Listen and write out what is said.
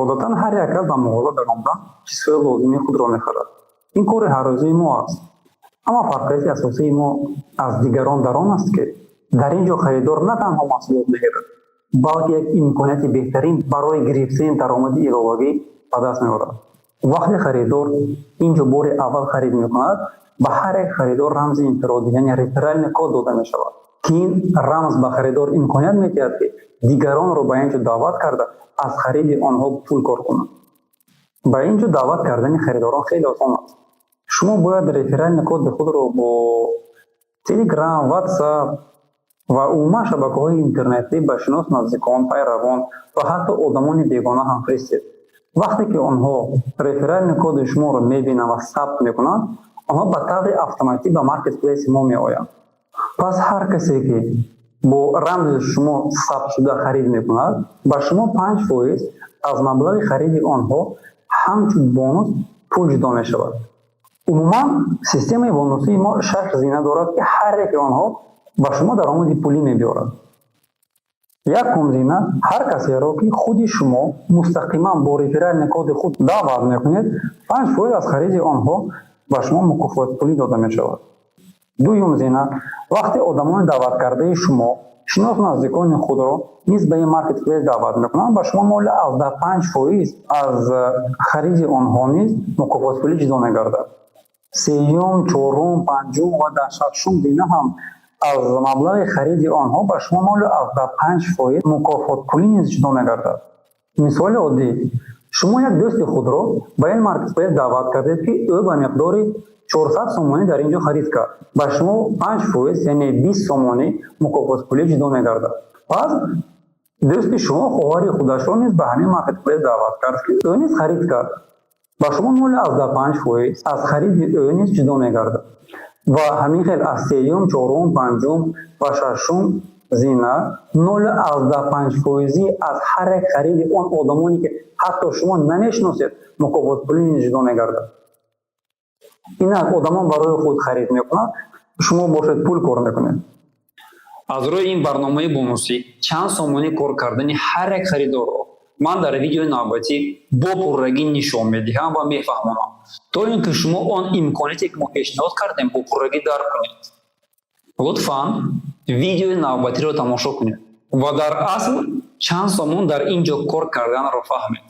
Одатан ҳар як кас ба муғоза даромада, чизҳои лозимии худро мехарад. Ин кори ҳаррӯзаи мо аст. Аммо фарқияти асосии мо аз дигарон дар он аст, ки дар ин ҷо харидор на танҳо маҳсулот мегирад, балки як имконияти беҳтарин барои гирифтани даромади иловагӣ ба даст меорад. Вақте харидор ин ҷо бори аввал харид мекунад, ба ҳар як харидор рамзи инфиродӣ, яъне реферальный код дода мешавад, ки ин рамз ба харидор имконият медиҳад, ки дигаронро ба ин ҷо даъват карда, аз хариди онҳо пул кор кунад. Ба ин ҷо даъват кардани харидорон хеле осон аст. Шумо бояд реферальный коди худро бо Телеграм, Ватсап ва умуман шабакаҳои интернетӣ ба шинос, наздикон, пайравон ва ҳатто одамони бегона ҳам фиристед. Вақте ки онҳо реферальный коди шуморо мебинанд ва сабт мекунанд, онҳо ба таври автоматӣ ба маркетплейси мо меоянд. Пас ҳар касе, ки бо рамзи шумо сабтшуда харид мекунад, ба шумо 5% аз маблағи хариди онҳо ҳамчун бонус пул ҷудо мешавад. Умуман, системаи бонусии мо шаш зина дорад, ки ҳар яке онҳо ба шумо даромади пулӣ мебиёрад. Якум зина: ҳар касеро, ки худи шумо мустақиман бо реферальный коди худ даъват мекунед, 5% аз хариди онҳо ба шумо мукофоти пулӣ дода мешавад. Дуюм зина: вақте одамони даъваткардаи шумо шинос, наздикони худро низ ба ин маркетплейс даъват мекунанд, ба шумо 0,5% аз хариди онҳо низ мукофоти пулӣ ҷудо мегардад. Сеюм, чорум, панҷум ва дар шашум зина ҳам аз маблағи хариди онҳо ба шумо 0,5% мукофотпулӣ низ ҷудо мегардад. Мисоли оддӣ: шумо як дӯсти худро ба ин маркетплейс даъват кардед, ки ӯ ба миқдори 400 сомонӣ дар ин ҷо харид кард. Ба шумо 5%, яъне 20 сомонӣ мукофотпулӣ ҷудо мегардад. Пас дӯсти шумо хоҳари худашро низ ба ҳамин маркетплейс даъват кард, ки ӯ низ харид кард. Ба шумо 0,5% аз хариди ӯ низ ҷудо мегардад. Ва ҳамин хел аз сеюм, чорум, панҷум ва шашум зина 0,5 фоизӣ аз ҳар як хариди он одамоне, ки ҳатто шумо намешиносед, мукофотпулӣ низ ҷудо мегардад. Инак, одамон барои худ харид мекунанд, шумо бошед, пул кор мекунед. Аз рӯи ин барномаи бонусӣ чанд сомонӣ кор кардани ҳар як харидорро ман дар видеои навбатӣ бо пуррагӣ нишон медиҳам ва мефаҳмонам, то ин ки шумо он имконияте, ки мо пешниҳод кардем, бо пуррагӣ дарк кунед. Лутфан видеои навбатиро тамошо кунед ва дар асл чанд сомон дар ин ҷо кор карданро фаҳмед.